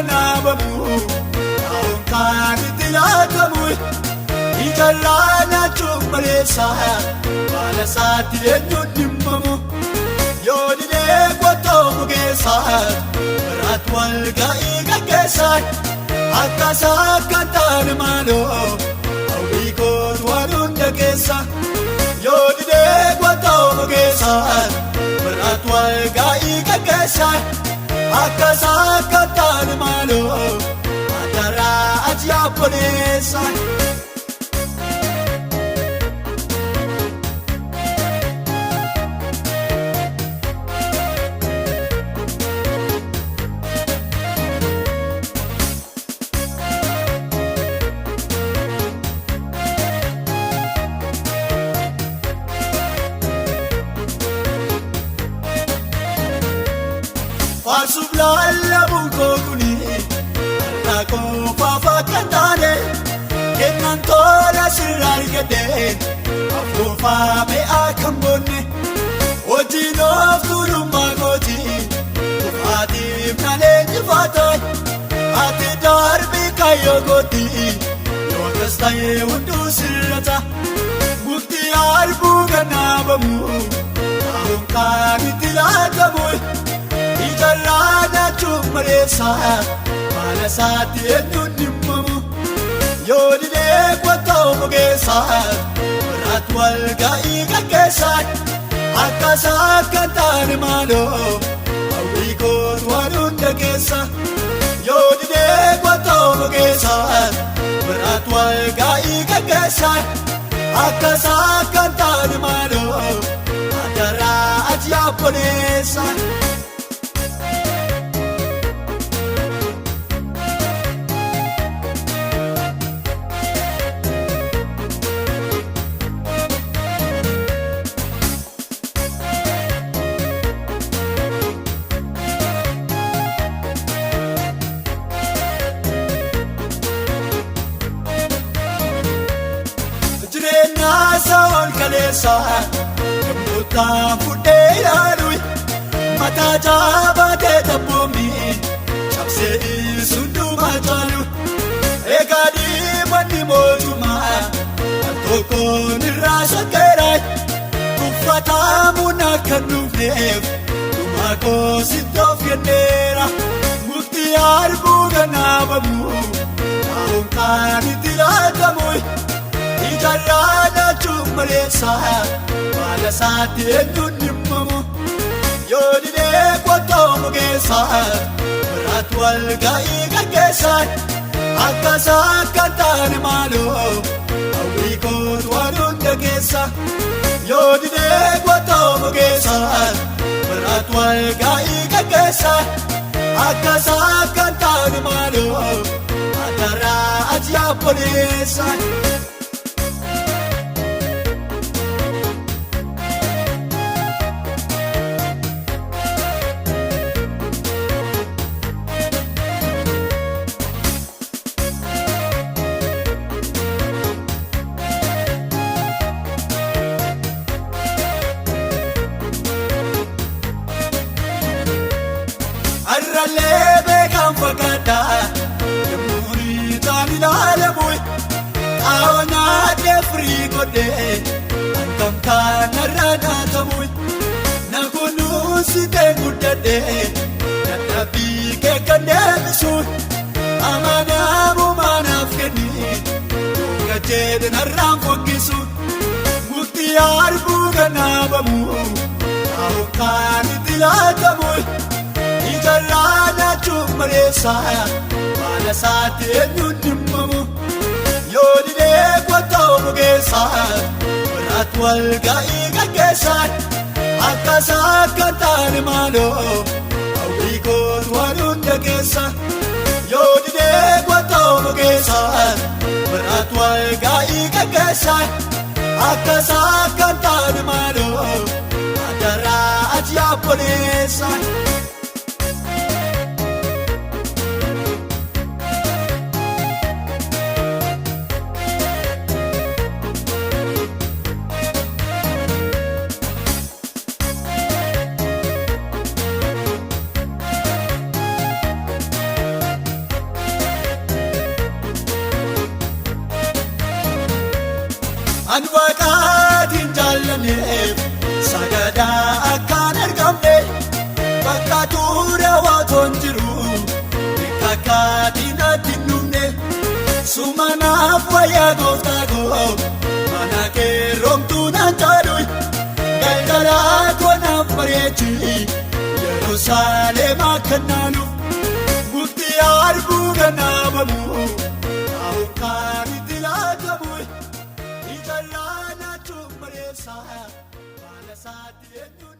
Ganaabamu taa'uun kaan itti laatamu ijarraa nyaachuun maleessa baala isaatti eenyuun dhimmamu yoo didee qottoo bugeessa biraatti wal ga'ii gaggeessa akkasaa akka taane maaloo hawwii kootu waan hunda keessa yoo didee qottoo bugeessa biraatti wal ga'ii gaggeessa. Akkasaa akka taane maaloo ataraa ati abboleessa. Faarsuuf lallabuun koo kuni har'a qofaaf akka hin taane kennan tola sirraa argate afuufame akka hin boonne hojiin of tuulummaa kooti kufaatiif na leenjifata ati darbii kaayyoo kooti yoo akkas ta'e hunduu sirrata mukti arbuu gannaabamu taa'uun kaan itti laatamu. Ijarraa nyaachuun maleessa baala isaatti eenyuun dhimmamu yoo didee qottoo bugeessa biraatti wal ga'ii gaggeessa akkasaa akka taane maaloo hawwii kootu waan hunda keessa yoo didee qottoo bugeessa biraatti wal ga'ii gaggeessa akkasaa akka taane maaloo ataraa ati abboleessa. Jireenya isaa ol kaleessa gammoota fudhee ilaalu mataa jaabatee tabboommi cabsee sundumaa caalu egaa dhiibanni mootummaa kan tokkoon irraa shakkeera uffatamuun akka dhufneef dhumaa koositti of kenneera mukti arbuu gannaabamu taa'uun kaan itti laatamu. Ijarraa nyaachuun maleessa baala isaatti eenyuun dhimmamu yoo didee qottoo bugeessa biraatti wal ga'ii gaggeessa akkasaa akka taane maaloo hawwii kootu waan hunda keessa yoo didee qottoo bugeessa biraatti wal ga'ii gaggeessa akkasaa akka taane maaloo ataraa ati abboleessa. Har'allee beekan fakkaata yemmuu riitaan ilaalamu xaa'oo nyaatee firii godhee hangamtaan narra nyaatamu na kunuunsitee guddadhee dadhabbii kee kan deebisu amanamummaa naaf kenni dhuga jedhe narraan fokkisu mukti arbuu gannaabamu taa'uun kaan itti laatamu. Ijarraa nyaachuun maleessa baala isaatti eenyuun dhimmamu yoo didee qottoo bugeessa biraatti wal ga'ii gaggeessa akkasaa akka taane maaloo hawwii kootu waan hunda keessa yoo didee qottoo bugeessa biraatti wal ga'ii gaggeessa akkasaa akka taane maaloo ataraa ati abboleessa. hojjanneef sagadaa akkaan argamne bakka ture waatoon jiru kakkaatiin atti dhumne sumanaaf wayyaa gooftaa koo mana keeromtuu naan caalu galgalaa koonaaf bareechi Yerusaalem akka naanuuf mukti arbuu ganaabamu kaa'ukaan itti laatamu ijallaa naachuun bareessa baala isaatti eenyuun.